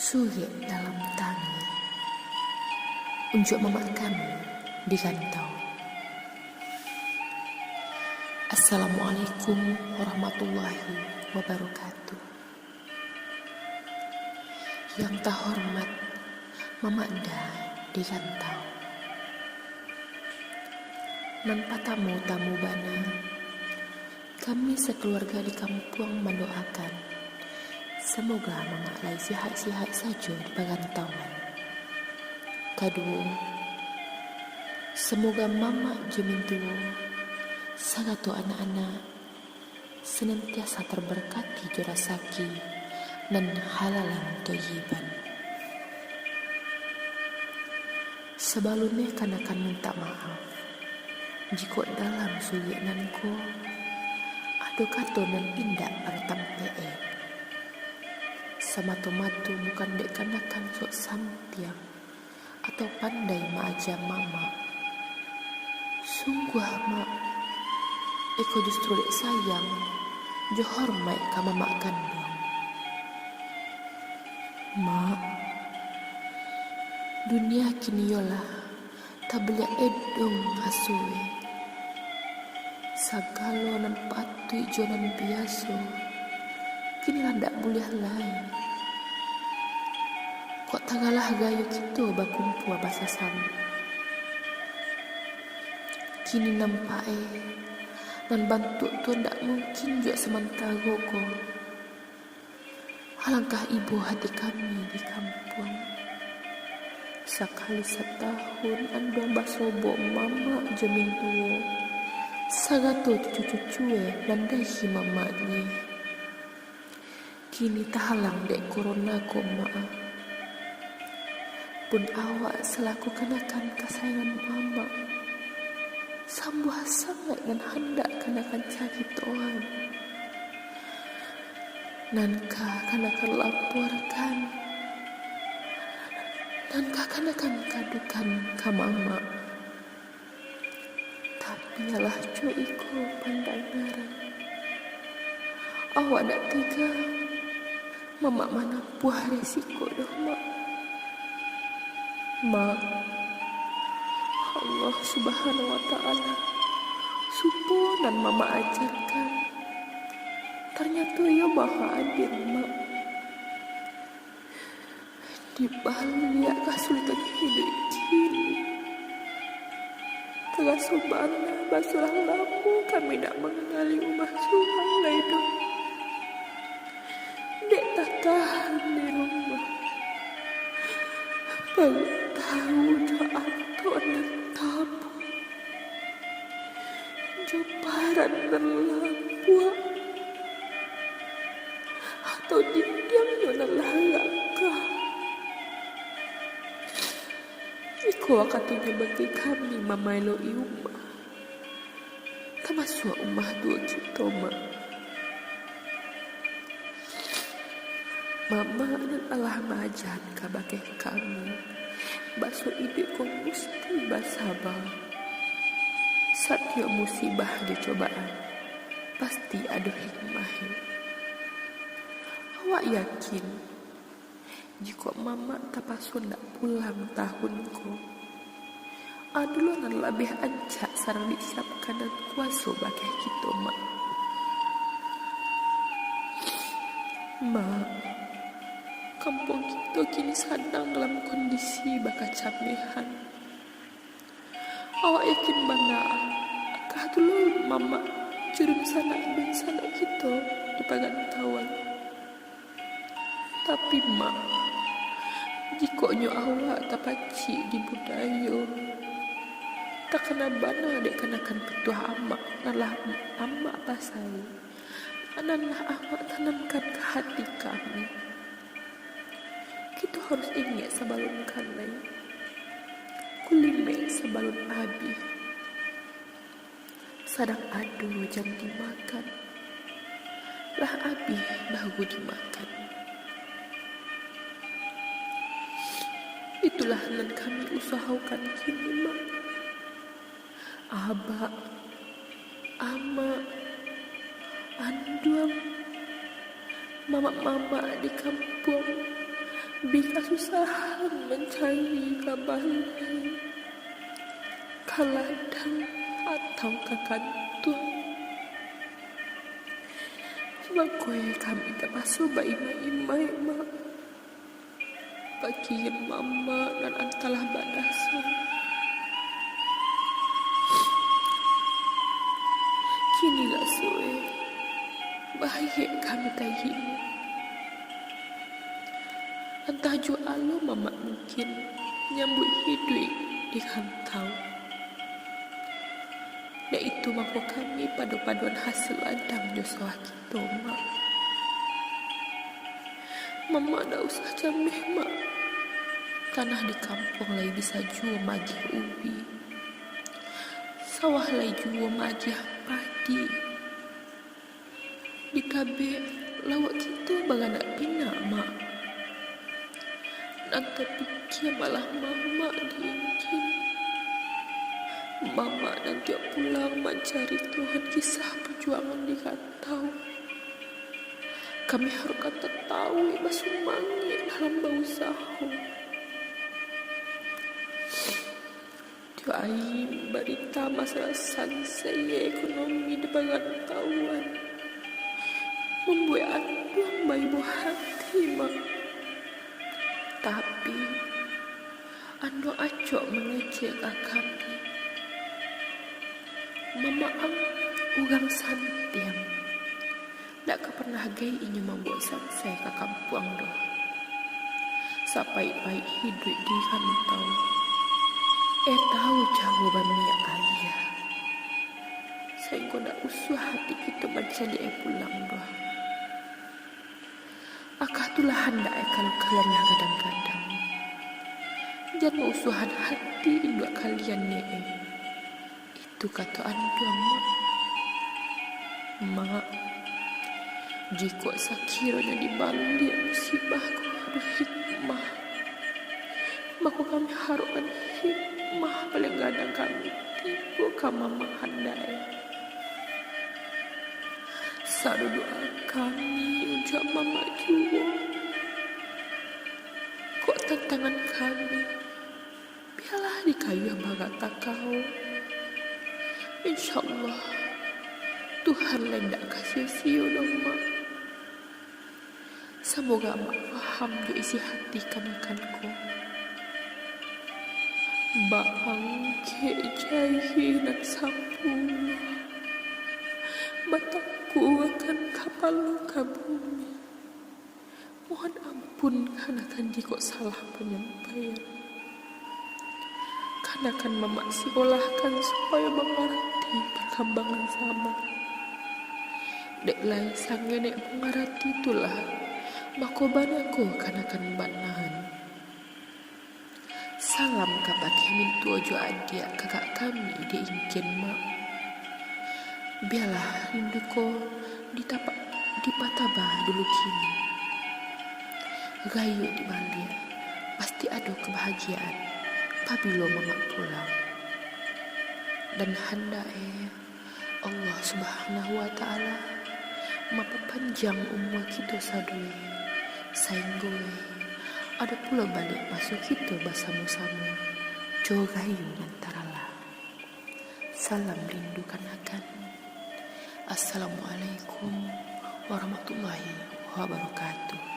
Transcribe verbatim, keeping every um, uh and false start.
Surek dalam tangih, unjuak mamak kami di rantau. Assalamualaikum warahmatullahi wabarakatuh. Yang tahormat Mamak Da di rantau. Nan patamo-tamo bana, kami sakaluarga di kampuang mandoakan, samoga mamak lai sihat-sihat sajo di parantauan. Kaduo, samoga mamak jo mintuo, sarato anak-anak, sanantiasa tabarkati jo rasaki nan halalan toyiban. Sabalumnyo kanakan mintak maaf, jikok dalam surek nan ko ado kato nan indak pada tampek e. Samato-mato bukan dek kanakan sok sampiang atau pandai maaja mamak. Sungguah, Mak, iko justru dek sayang jo hormaik ka mamak kanduang. Mak, dunia kini yo lah tabaliak edong aso e. Sagalo nan patuik jo nan biaso, kini lah ndak buliah lai. Kok tagalah gayo kito bakumpua basasamo. Kini nampak e, nan bantuak tu ndak mungkin juo samantaro ko. Alangkah ibo hati kami di kampuang. Sakali satahun anduang basobok mamak jo mintuo, sarato cucu-cucu e nan dari mamaknyo. Kini tahalang dek korona ko, Mak. Pun awak salaku kanakan kasayangan mamak, sambuah sangaik nan handak kanakan caritoan. Nan ka kanakan laporkan, nan ka kanakan kadukan ka mamak. Tapi alah jo iko pandangaran. Awak dak tega mamak manampuah resiko doh, Mak. Mak, Allah Subhanahu wa Ta'ala, supo nan mamak ajakan, tarnyato iyo maha adil, Mak. Di baliak kasulitan hiduik kini, taraso bana baso lah lamo kami ndak manganali umah surang lai doh. Dek tatahan di rumah, paruik tahu jo atok nan tabuang, jo paran nan labuak, atau dindiang nan lah rakah. Iko wakatunyo bagi kami mamaelok-i umah, tamasuak umah tuo kito, Mak. Mamak nan alah maaja kabake kami, baso iduik ko musti basaba. Satiok musibah jo cobaan, pasti ado hikmahnyo. Awak yakin, jikok mamak tapaso ndak pulang tahun ko, ado lo nan labiah ancak sadang disiapkan nan kuaso bakeh kito, Mak. Mak, kampuang kito kini sadang dalam kondisi bakacamehan. Awak yakin bana, angkah tu lo mamak jo dunsanak-dunsanak kito di parantauan. Tapi, Mak, jikoknyo awak tapacik di budayo, takana bana dek kanakan pituah amak nan lah amak pasai, nan lah amak tanamkan ka hati kami, kito harus ingek sabalun kanai, kulimek sabalun abih. Sadang ado jan dimakan, lah abih baru dimakan. Itulah nan kami usahokan kini, Mak. Abak, amak, anduang, mamak-mamak di kampuang, Bi kasusahan mancari ka balai, ka ladang, atau ka kantua. Mako, kami tapaso baimaik-imaik, Mak. Bakian mamak nan antahlah badasar. Kini lah suwe, baiak kami tagiah. Antah jo alo mamak mungkin nyambuik hiduik di rantau. Dek itu mako kami pado-padoan hasil ladang jo sawah kito, Mak. Mamak ndak usah cameh, Mak. Tanah di kampuang lai bisa juo magiah ubi. Sawah lai juo magiah padi. Ditabek, lauak kito baranak pinak, Mak. Nan tapikia malah mamak di Inggin. Mamak nan tiok pulang mancari Tuhan kisah pajuangan di rantau. Kami harus ka tatawik basumangek dalam bausaho. Tiok ari barita masalah sansai ekonomi di parantauan mambuek anduang baibo hati, Mak. Tapi, anduang acok mangecek ka kami. Mamak ang urang santiang. Ndak ka panah gai inyo mambuek sansai ka kampuang doh. Sapaik-paik hiduik di rantau, eh, tawu caro baminyak aia, sainggo ndak usuah hati kito mancaliak eh pulang doh. Akah tu lah handak eh kalau kalian lah gadang-gadang. Jan mausuahan hati induak kalian ni eh. Itu kato anduang, Mak. Mak, jikok sakironyo di baliak musibah ko ado hikmah, mako kami harokkan hikmah paliang gadang kami tibo ka mamak handak eh. Sado doa kami untuak mamak juo. Kok tantangan kami, bialah dikayuah baratakau. Insya Allah, Tuhan lai indak ka sio-sio doh, Mak. Samoga Mak faham jo isi hati kanakan ko. Baangkek jari nan sapuluah, batakuakan kapalo ka bumi. Mohon ampun kanakan jikok salah panyampaian. Kanakan mamak sikolahkan supayo mangarati parkambangan zaman. Dek lai sangenek mangarati tu lah, mako bana ko kanakan banaan. Salam ka pakiah mintuo jo adiak kakak kami di Inggin, Mak. Bialah rindu ko ditapa-, dipataba dulu kini. Rayo di baliak, pasti ado kabahagiaan pabilo mamak pulang. Dan handak eh Allah Subhanahu wa Ta'ala mapapanjang umua kito sadonyo, sainggo ado pulo baliak maso kito basamo-samo jo rayo nan taralah. Salam rindu kanakan. Assalamualaikum warahmatullahi wabarakatuh.